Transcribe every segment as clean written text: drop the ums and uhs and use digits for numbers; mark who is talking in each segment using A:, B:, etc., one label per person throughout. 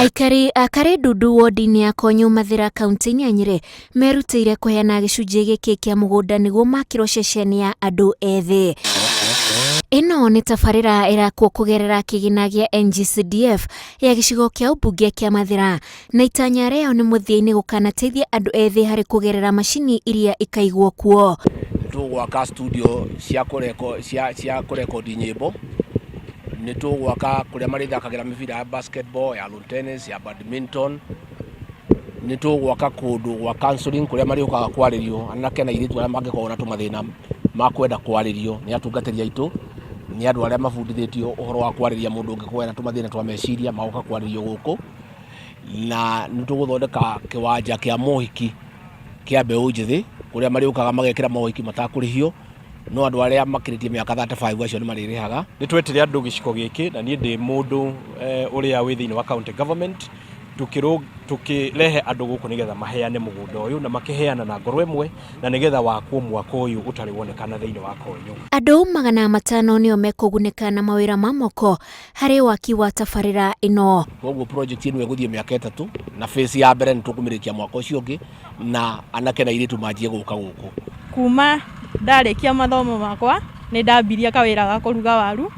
A: Aikari a Karĩndundu wodi-inĩ ya Konyo Mathĩra kaunti-inĩ ya Nyĩrĩ merutĩire kũheana gĩcunjĩ gĩkĩ kĩa mũgũnda nĩguo makĩrwo ceceni ya andũ ethĩ. Ĩno nĩ tabarĩra ĩrakwo kũgerera kĩgĩna gĩa NGCDF ya gĩcigo kĩa ũmbunge kĩa Mathĩra na itanya rĩayo nĩ mũthia-inĩ gũkanateithia andũ ethĩ harĩ kũgerera macini iria ikaigwo kuo.
B: Nĩtũgwaka studio cia kũreko cia cia kũrekondi nyĩmbo, nĩtũgwaka kũrĩa marĩthakagĩra mĩbira ya basketball, ya lawn tennis, ya badminton, nĩtũgwaka kũndũ gwa counselling kũrĩa marĩũkaga kwarĩrio anake na airĩtu arĩa mangĩkorwo na tũmathĩna ma kwenda kwarĩrio nĩ atungatĩri aitũ, nĩ andũ arĩa mabundithĩtio ũhoro wa kwarĩria mũndũ ũngĩkorwo ena tũmathĩna twa meciria magoka kwarĩrio gũkũ, na nĩtũgũthondeka kĩwanja kĩa mohiki kĩa mbeũ njĩthĩ kũrĩa marĩũkaga magekĩra mohiki matakũrĩhio, no andũ arĩa makĩrĩtie mĩaka 35 acio nĩ marĩrĩhaga.
C: Nĩ twetire andũ gĩcigo gĩkĩ na niĩ ndĩ mũndũ ũrĩa wĩ thĩinĩ wa county government tũkĩrehe andũ gũkũ nĩgetha maheane mũgũnda ũyũ na makĩheana na ngoro ĩmwe na nĩgetha wakwo mwako ũyũ ũtarĩ wonekana thĩinĩ wa Konyo.
A: Andũ 500 nĩo mekũgunĩka na mawĩra ma moko harĩ waki wa tabarĩra ĩno.
B: Koguo project ĩno ĩgũthiĩ mĩaka 3 na phase ya mbere nĩ tũkũmĩrĩkia mwaka ũcio ũngĩ na anake na airĩtu manjie gũka gũkũ.
D: Kuma ndarĩkia mathomo makwa nĩ ndambirie kawĩra ga kũruga waru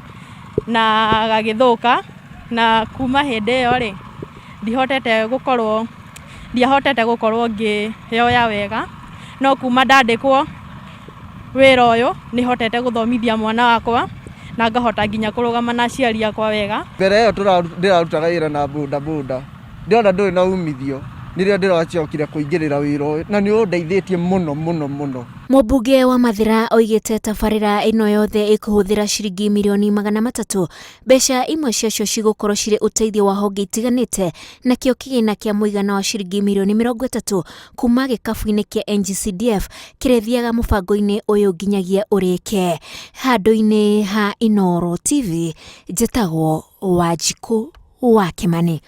D: na gagĩthũka na kuma hĩndĩ ĩyo rĩ, ndihotete gũkorwo ndiahotete gũkorwo ngĩyoya wega, no kuma ndandĩkwo wĩra ũyũ nĩ hotete gũthomithia mwana wakwa na ngahota nginya kũrũgama na aciari akwa wega.
E: Mbere ĩyo ndĩrarutaga wĩra na bodaboda, ndĩrona ndũrĩ na umithio, nĩrĩo ndĩracokire kũingĩrĩra wĩra ũyũ na nĩ ũndeithĩtie mũno mũno mũno.
A: Mũmbunge wa Mathĩra oigĩte tabarĩra ĩno yothe ĩkũhũthĩra ciringi mirioni 300. Mbeca imwe ciacio cigũkorwo cirĩ ũteithio wa honge itiganĩte nakĩo kĩgĩna kĩa mũigana wa ciringi mirioni 30 kuma gĩkabu-inĩ kĩa NGCDF kĩrĩthiaga mũbango-inĩ ũyũ nginyagia ũrĩke. Handũ-inĩ ha Inooro TV, njĩtagwo Wanjikũ wa Kĩmani.